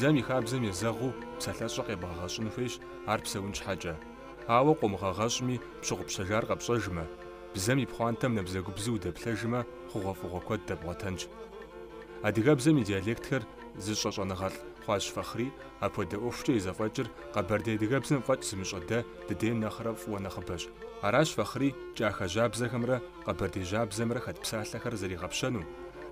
Бзэм и хабзэм езэгъыу псалъэщӏэ къебгъэгъэщӏын хуейщ ар псэун щхьэкӏэ. Ауэ къомыгъэгъэщӏми, пщыгъупщэжар къэпщӏэжмэ, бзэм и пхъуантэм набзэгубзэу удэплъэжмэ, хъугъуэфӏыгъуэ куэд дэбгъуэтэнщ. Адыгэбзэм и диалектхэр зыщӏэ щӏэныгъэлӏ Хъуажь Фэхъри апхуэдэ ӏуэхукӏэ и зэфӏэкӏыр къэбэрдей адыгэбзэм фӏэкӏ зымыщӏэ дэ дыдейм нэхърэ фӏыуэ нэхъыбэщ. Аращ Фэхъри кӏахэ жьабзэхэмрэ къэбэрдей жьабзэмрэ хэт псалъэхэр зэригъэпщэну,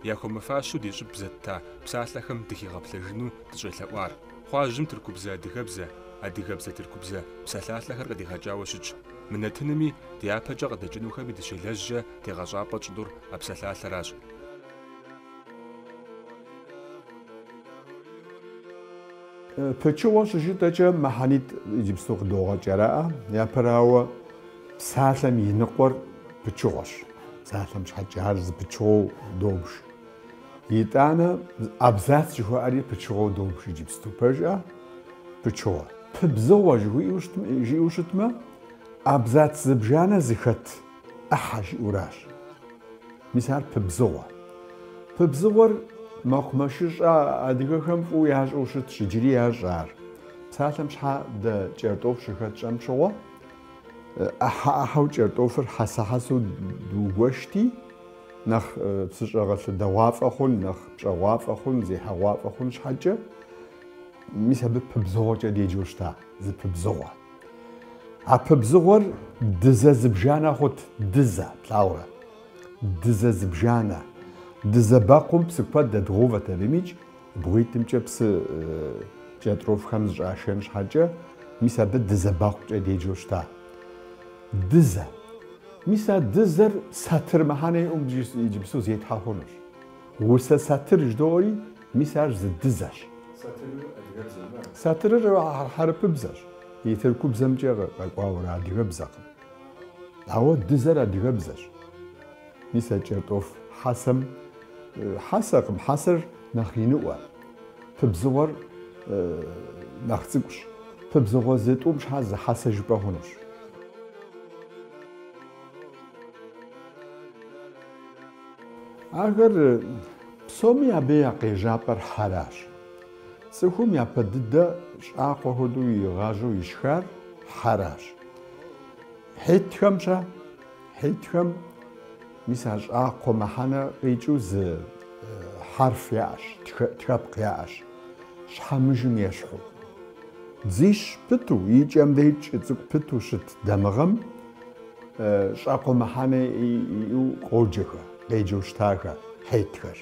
яхуэмыфащэу ди щӏыб зэтта псалъэхэм дыхигъэплъэжыну дыщӏелъэӏуар. Хъуажьым тыркубзэ-адыгэбзэ, адыгэбзэ-тыркубзэ псалъалъэхэр къыдигъэкӏауэ щытщ. Мы нэтынми, дяпэкӏэ къыдэкӏынухэми дыщелэжькӏэ тегъэщӏапӏэ тщӏынур а псалъалъэращ. Пычыгъуэ щыжытӏэкӏэ мыхьэнитӏ иджыпсту къыдогъэкӏ, араӏэ? Япэрауэ, псалъэм и ныкъуэр пычыгъуэщ. Псалъэм щхьэкӏэ ар зы пычыгъуэу добж. Итӏанэ абзац жыхуаӏэри пычыгъуэу добж иджыпсту. Пэжӏэ? Пычыгъуэ. Пыбзыгъуэ жиӏэу щытмэ, абзац зыбжанэ зыхэт ӏыхьэ жиӏэуращ. Мис ар пыбзыгъуэ. Пыбзыгъуэр мэкъумэшыщӏэ адыгэхэм фӏыуэ ящӏэу щытщ, иджыри ящӏ ар. Псалъэм щхьа дэ кӏэртӏоф щыхэтщӏэм щыгъуэ, ӏыхьэ-ӏыхьэу кӏэртӏофыр хьэсэ-хьэсэу дугуэшти, нэхъ псыщӏэгъэлъэдэгъуафӏэ хъун, нэхъ пщӏэгъуафӏэ хъун, зехьэгъуафӏэ хъун щхьэкӏэ, мис абы пыбзыгъуэкӏэ деджэу щыта, зы пыбзыгъуэ. А пыбзыгъуэр дызэ зыбжанэ хъут, дызэ, плъагъурэ? Дызэ зыбжанэ. Дызэ бэкъум псы куэд дэдгъэувэт абымикӏ, бгъуитӏымкӏэ псы кӏэртӏофхэм зыщӏашэн щхьэкӏэ, мис абы дызэ бэкъукӏэ деджэу щыта. Дызэ. Мис а дызэр сатыр мыхьэнэ иӏэу иджыпсту зетхьэ хъунущ. Усэ сатыр жыдоӏэри, мис ар зы дызэщ. Сатырыр адыгэбзэм ара? Сатырыр хьэрыпыбзэщ. И тыркубзэмкӏэ къэкӏуауэра, адыгэбзэкъым. Ауэ дызэр адыгэбзэщ. Мис а кӏэртӏоф хьэсэм, хьэсэкъым, хьэсэр нэхъ иныӏуэ. Пыбзыгъуэр нэхъ цӏыкӏущ. Пыбзыгъуэ зы тӏум щхьэ зы хьэсэ жыпӏэ хъунущ. Ахэр псоми абы я къежьапӏэр хьэращ. Цӏыхум япэ дыдэ щӏакхъуэ хуэдэу игъажьэу ишхар хьэращ. Хьетхэм-щэ? Хьетхэм мис а щӏакхъуэ мыхьэнэ къикӏыу зы хьэрф яӏэщ, тхэпкъ яӏэщ, щхьэмыжым ещхьу. Дзищ пыту, и кӏэм дей кӏы цӏыкӏу пыту щыт дамыгъэм щӏакхъуэ мыхьэнэ иӏэу къоджэхэ, къеджэу щытахэ хьетхэр.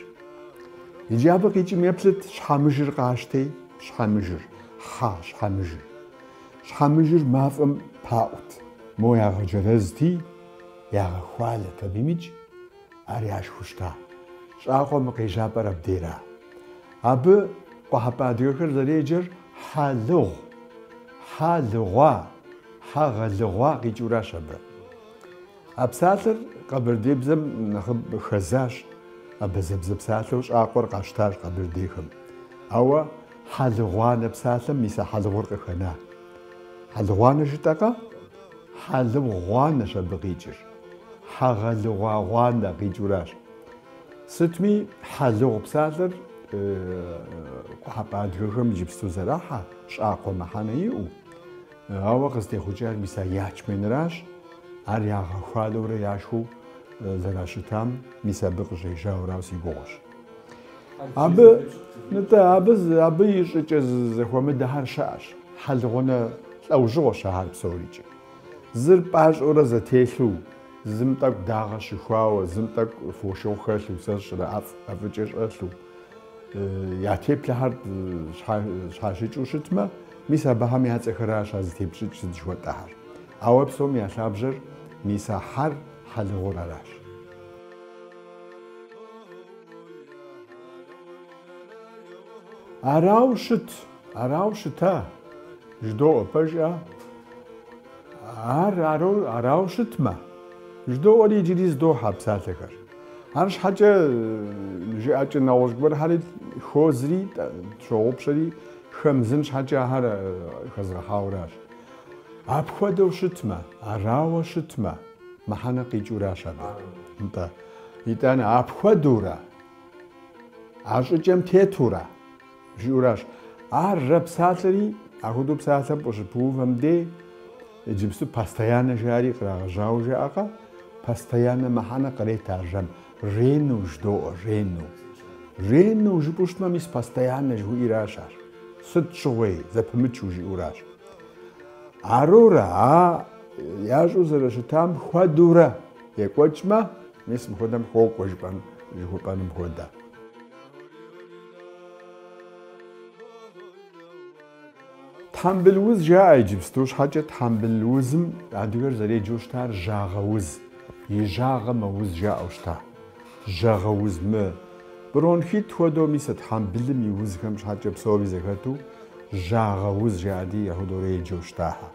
Иджы абы къикӏым еплъыт, щхьэмыжыр къащтей, щхьэмыжыр, хьэ щхьэмыжыр. Щхьэмыжыр мафӏэм паӏут, мо ягъэджэрэзти, ягъэхуалэт абимикӏ, ар яшхыу щыта. Щӏакхъуэм и къежьапӏэр абдейра. Абы къухьэпӏэ адыгэхэр зэреджэр хьэлыгъу, хьэлыгъуа, хьэ гъэлыгъуа къикӏыуращ абы. А псалъэр къэбэрдейбзэм нэхъыбэ хэзащ, абазэбзэ псалъэу щӏакъуэр къащтащ къэбэрдейхэм. Ауэ хьэлыгъуанэ псалъэм мис а хьэлыгъур къыхэна. Хьэлыгъуанэ жытӏэкъэ? Хьэлыгъу гъуанэщ абы къикӏыр. Хьэ гъэлыгъуа гъуанэ къикӏыуращ. Сытми, хьэлыгъу псалъэр къухьэпӏэ адыгэхэм иджыпсту зэрахьэ, щӏакхъуэ мыхьэнэ иӏэу. Ауэ къызытехъукӏар мис а ячменращ, ар ягъэхуалэурэ яшхыу зэращытам, мис абы къыщӏежьауэрауэ си гугъэщ. Абы, нтӏэ, абы, абы и щӏыкӏэ зэхуэмыдэхэр щыӏэщ. Хьэлыгъуанэ лӏэужьыгъуэщ ахэр псорикӏ. Зыр пӏащӏэурэ зэтелъу, зым тӏэкӏу дагъэ щыхуауэ, зым тӏэкӏу фошыгъу хэлъу, сэ сщӏэрэ ӏэфӏ, ӏэфӏыкӏэ щӏэлъу. Я теплъэхэр щхьэщыкӏыу щытмэ, мис абыхэм я цӏэхэращ а зытепщӏыкӏ сыт жыхуэтӏэхэр. Ауэ псом я лъабжьэр мис а хьэр, хьэлыгъур аращ. Арау щыт, арау щыта, жыдоӏэ, пэжӏа? Ар арау щытмэ, жыдоӏэри иджыри зыдохьэ а псалъэхэр. Арщхьэкӏэ жыӏэкӏэ нэгъуэщӏ гуэрхэри хозри, тщогъупщэри, хэмызын щхьэкӏэ ахэр хэзгъэхьауращ. Апхуэдэу щытмэ, арауэ щытмэ, мыхьэнэ къикӏыуращ абы. Нтӏэ. Итӏанэ, апхуэдэурэ, а щӏыкӏэм тетурэ, жиӏэуращ. Ар рэ псалъэри ахуэдэу псалъэм къыщыпыувэм дей иджыпсту постоянно жари кърагъэжьауэ жаӏэкъэ? Постоянно мыхьэнэ кърет а рэм. Рену жыдоӏэ, рену. Рену жыпӏэу щытмэ, мис постоянно жыхуиӏэращ ар. Сыт щыгъуи, зэпымычу жиӏэуращ. Арурэ, а ящӏу зэрыщытам хуэдурэ екӏуэкӏмэ, мис мыхуэдэм хуокӏуэ жыпӏэн, жыхуэпӏэным хуэдэ. Тхьэмбыл уз жаӏэ иджыпсту щхьэкӏэ тхьэмбыл узым адыгэр зэреджэу щытар жьагъэ уз, и жьагъэ мэуз жаӏэу щыта. Жьагъэ уз мы бронхит хуэдэу мис а тхьэмбылым и узхэм щхьэкӏэ псори зэхэту жьагъэ уз жаӏэти ахуэдэурэ еджэу щытахэ.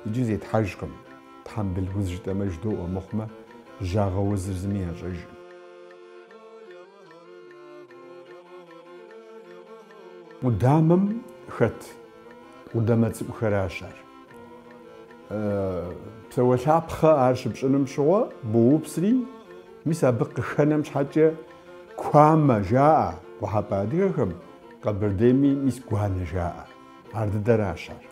Иджы зетхьэжкъым, тхьэмбыл уз жытӏэмэ жыдоӏуэ мыхъумэ, жьагъэ узыр зыми ящӏэжкъым. Къудамэм хэт къудамэ цӏыкӏухэращ ар. Псэуэлъапхъэ ар щыпщӏыным щыгъуэ боупсри, мис абы къыхэнэм щхьэкӏэ куамэ жаӏэ къухьэпӏэ адыгэхэм, Къэбэрдейми мис гуанэ жаӏэ. Ар дыдэращ ар.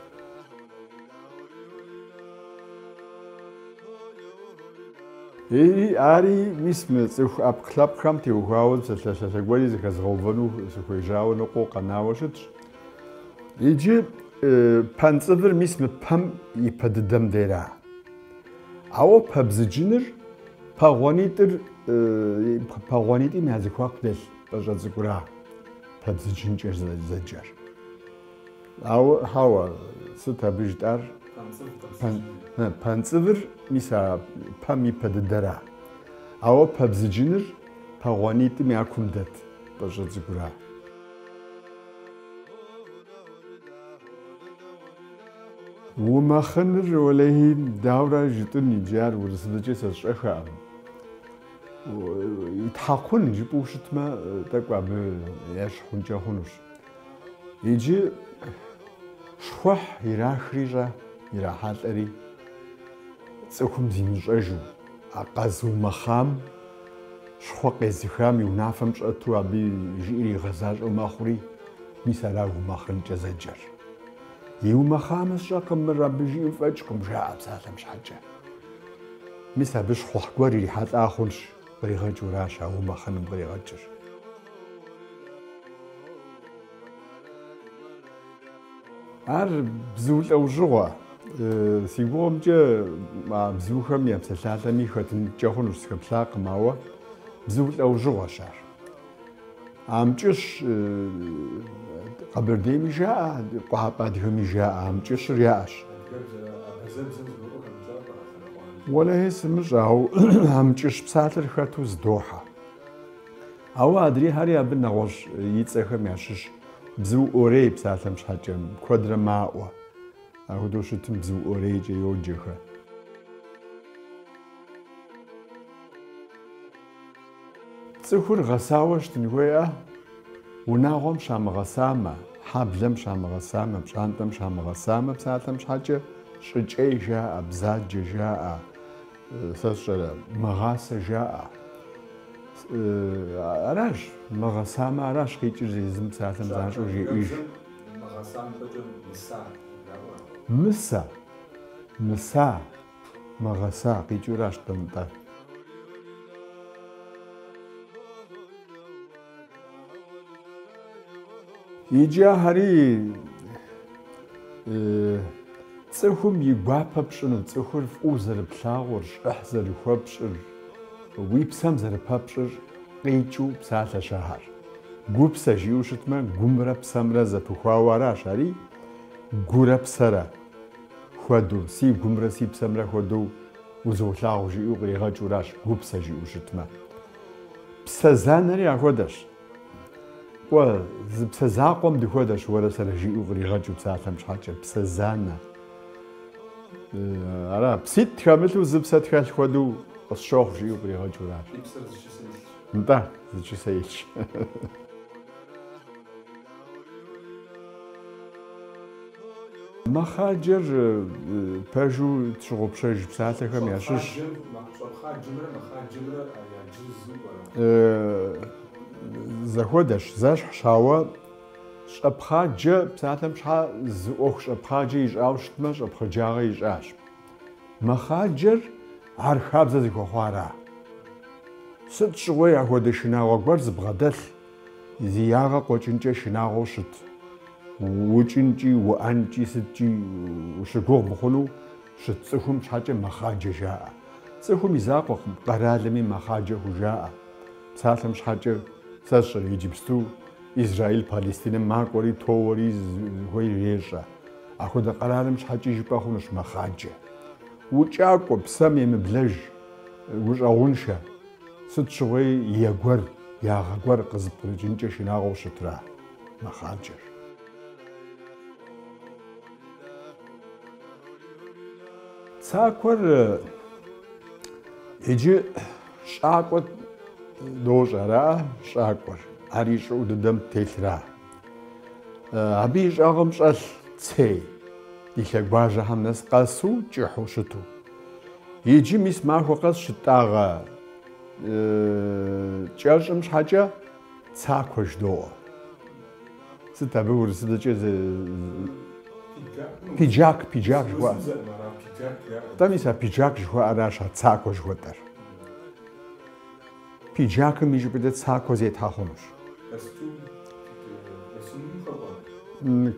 Ири, ари мис мы цӏыху ӏэпкълъэпкъхэм теухуауэ псалъэ гуэри зэхэзгъэувэну сыхуежьауэ ныкъуэу къэнауэ щытщ. Иджы пэнцӏывыр мис мы пэм и пэ дыдэм дера. Ауэ пэбзыджыныр пэгъуанитӏыр пэгъуанитӏым я зэхуаку дэлъ пӏащӏэ цӏыкӏура пэбзыджынкӏэ зэджэр. Ауэ, хьэуэ, сыт абы жытӏар? Пэнцӏывыр мис а пэм и пэ дыдэра. Ауэ пэбзыджыныр пэгъуанитӏым я кум дэт пӏащӏэ цӏыкӏура. Умэхъыныр, уэлэхьи, дауэрэ жытӏын иджы ар урысыбзэкӏэ сэ сщӏэхэкъым. Итхьэкъун жыпӏэу щытмэ, тӏэкӏу абы ещхь хъункӏэ хъунущ. Иджы щхъухь ирахри щӏэ, ирахьэлӏэри, цӏыхум зимыщӏэжу, а къэзыумэхъам, щхъуэ къезыхам и унафэм щӏэту абы жиӏэр игъэзащӏэу мэхъури, мис ара умэхъынкӏэ зэджэр. Иумэхъамэ сщӏэкъым, мыр абы жиӏэм фӏэкӏкъым, жаӏэ псалъэм щхьэкӏэ. Мис абы щхъухь гуэр ирихьэлӏа хъунщ, къригъэкӏыуращ а умэхъыным къригъэкӏыр. Ар бзу лӏэужьыгъуэ. Си гугъэмкӏэ а бзухэм я псалъалъэми хэтынкӏэ хъунущ, сыхэплъакъым, ауэ бзу лӏэужьыгъуэщ ар. Амкӏыщ Къэбэрдейми жаӏэ, Къухьэпӏэ адыгэми жаӏэ, амкӏыщыр яӏэщ. Уэлэхьи, сымыщӏэ, ауэ амкӏыщ псалъэр хэту зыдохьэ. Ауэ адрейхэри абы нэгъуэщӏ и цӏэхэм ящыщ бзу ӏуэрей псалъэм щхьэкӏэ куэдрэ маӏуэ. Апхуэдэу щытым бзу ӏуэрейкӏэ йоджэхэ. Цӏыхур гъэсауэ щытын хуейӏэ? Унагъуэм щамыгъэсамэ, хьэблэм щамыгъэсамэ, пщӏантӏэм щамыгъэсамэ псалъэм щхьэкӏэ щӏыкӏей жаӏэ, бзаджэ жаӏэ, сэ сщӏэрэ, мыгъасэ жаӏэ. Аращ, мыгъэсамэ аращ къикӏыр езым псалъэм занщӏэу жеӏэж. Мысэ, мыса, мыгъэса къикӏыуращ нтӏэ. Иджы ахэри цӏыхум и гуапэ пщӏыну, цӏыхур фӏыуэ зэрыплъагъур, щӏыхь зэрыхуэпщӏыр, уи псэм зэрыпэпщӏыр къикӏыу псалъэщ ахэр. Гупсэ жиӏэу щытмэ, гумрэ псэмрэ зэпыхуауэ аращ, ари гурэ псэрэ хуэдэу, си гумрэ си псэмрэ хуэдэу узолъагъу жиӏэу къригъэкӏыуращ гупсэ жиӏэу щытмэ. Псэ занэри ахуэдэщ. Кӏуэ, зы псэ закъуэм дыхуэдэщ уэрэ сэрэ жиӏэу къригъэкӏыу псалъэм щхьэкӏэ, псэ занэ. Ара, пситӏ тхэмылъу зы псэ тхэлъ хуэдэу къысщохъу жиӏэу къригъэкӏыуращ. Ди псэр зы чысэ илъщ. Нтӏэ, зы чысэ илъщ. Мэхъаджэр пэжу тщыгъупщэж псалъэхэм ящыщщ. Щӏэпхъаджэмрэ мэхъаджэмрэ яджыр зыу пӏэрэ? Зэхуэдэщ, зэщхьщ, ауэ Щӏэпхъаджэ псалъэм щхьа зы ӏуэху щӏэпхъаджэ ищӏауэ щытмэ, щӏэпхъаджагъэ ищӏащ. Мэхъаджэр ар хабзэ зыхуэхъуара? Сыт щыгъуи апхуэдэ шынагъуэ гуэр зыбгъэдэлъ, зи ягъэ къокӏынкӏэ шынагъуэу щыт, укӏынкӏи, уӏэнкӏи, сыткӏи ущыгугъ мыхъуну щыт цӏыхум щхьэкӏэ мэхъаджэ жаӏэ. Цӏыхум и закъуэкъым, къэралми мэхъаджэ хужаӏэ. Псалъэм щхьэкӏэ сэ сщӏэрэ иджыпсту Израиль Палестинэм макӏуэри, тоуэри зыхуейр ещӏэ. Апхуэдэ къэралым щхьэкӏи жыпӏэ хъунущ мэхъаджэ. Укӏакӏуэ, псэм емыблэж, гущӏэгъуншэ, сыт щыгъуи е гуэр, ягъэ гуэр къызыпкърыкӏынкӏэ шынагъуэу щытра мэхъаджэр. Цакуэр иджы щӏакӏуэ дощӏэ, ара щӏакӏуэр, ар и щӏыӏу дыдэм телъра. Абы и щӏагъым щӏэлъ цей ди лъэгуажьэхэм нэс къэсу кӏыхьу щыту. Иджы мис махуэ къэс щыттӏагъэ кӏэщӏым щхьэкӏэ цакуэ жыдоӏэ. Сыт абы урысыбзэкӏэ пиджак, пиджак жыхуаӏэр? Тӏэ мис а пиджак жыхуаӏэращ а цакуэ жыхуэтӏэр. Пиджакым и щӏыпӏэкӏэ цакуэ зетхьэ хъунущ.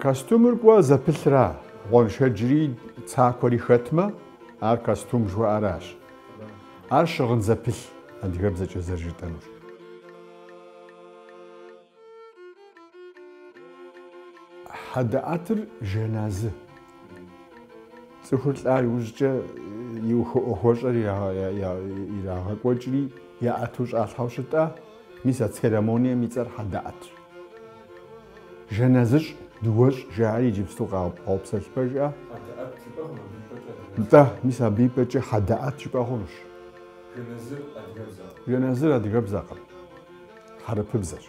Костюмыр кӏуэ зэпылъра, гъуэншэджри цакуэри хэтмэ, ар костюм жыхуаӏэращ. Ар щыгъын зэпылъ адыгэбзэкӏэ зэрыжытӏэнур. Хьэдэӏэтыр жэназы. Цӏыхур лӏа иужькӏэ и хуэӏуэхуэщӏэр ирагъэкӏуэкӏри, яӏэту щӏалъхьэу щытӏа, мис а церемонием и цӏэр хьэдэӏэтщ. Жэназыщӏ, дыуэщӏ жаӏэри иджыпсту къаупсэлъ, пэжӏа? Хьэдэӏэт жыпӏэ хъуну абы и пӏэкӏэ адыгэбзэкӏэ? Нтӏэ, мис абы и пӏэкӏэ хьэдэӏэт жыпӏэ хъунущ. Жэназыр адыгэбзэкъым. Жэназыр адыгэбзэкъым. Хьэрыпыбзэщ.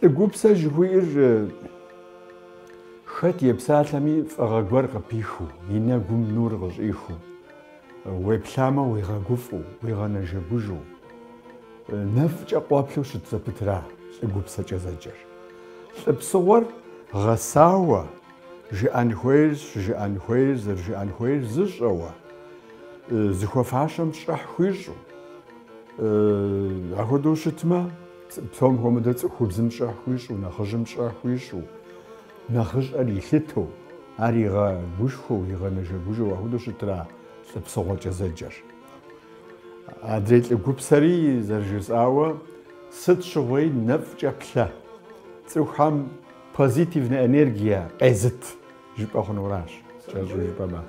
Лӏы гупсэ жыхуиӏэр хэт епсалъэми фӏыгъэ гуэр къыпихыу, и нэгум нур къыщӏихыу, уеплъамэ уигъэгуфӏэу, уигъэнэжэгужэу, нэфӏкӏэ къоплъу щыт зэпытра лӏы гупсэкӏэ зэджэр. Лӏы псыгъуэр гъэсауэ, жыӏэн хуейр, щыжыӏэн хуейр, зэрыжыӏэн хуейр зыщӏэуэ, зыхуэфащэм щӏыхь хуищӏу. Апхуэдэу щытмэ, псом хуэмыдэу цӏыхубзым щӏыхь хуищӏу, нэхъыжьым щӏыхь хуищӏу, нэхъыщӏэр илъытэу, ар игъэгушхуэу, игъэнэжэгужэу апхуэдэу щытра лӏы псыгъуэкӏэ зэджэр. Адрей лӏы гупсэри зэрыжысӏауэ, сыт щыгъуи нэфӏкӏэ плъэ, цӏыхухэм позитивная энергия къезыт жыпӏэ хъунуращ, кӏэщӏу жыпӏэмэ.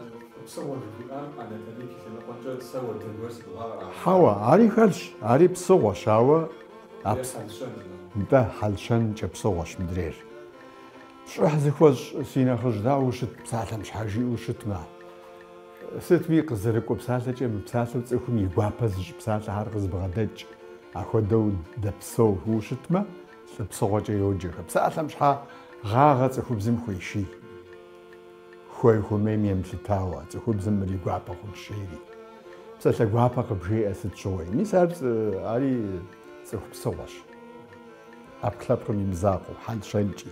Псыгъуэ жыхуиӏам анатомик и лъэныкъуэкӏэ сэ уэдэ гуэр си гугъа къэрагъуэ. Хьэуэ, ари хэлъщ, ари псыгъуэщ, ауэ а хьэл-щэн. Нтӏэ, хьэл-щэнкӏэ псыгъуэщ мыдрейр. Щӏыхь зыхуэсщӏ си нэхъыжь дауэ ущыт псалъэм щхьэ жиӏэу щытмэ, сытми къызэрыкӏуэ псалъэкӏэ мыпсалъэу цӏыхум и гуапэ зыщӏ псалъэхэр къызыбгъэдэкӏ, ахуэдэу дэпсэу щытмэ, лӏы псыгъуэкӏэ йоджэхэ. Псалъэм щхьэ гъагъэ цӏыхубзым хуеший. Хуей-хуэмейм емылъытауэ, цӏыхубзым мыр и гуапэ хъунщ жери. Псалъэ гуапэ къыбжеӏэ сыт щыгъуи. Мис ар ари цӏыху псыгъуэщ. ӏэпкълъэпкъым и мызакъуэу, хьэл-щэнкӏи.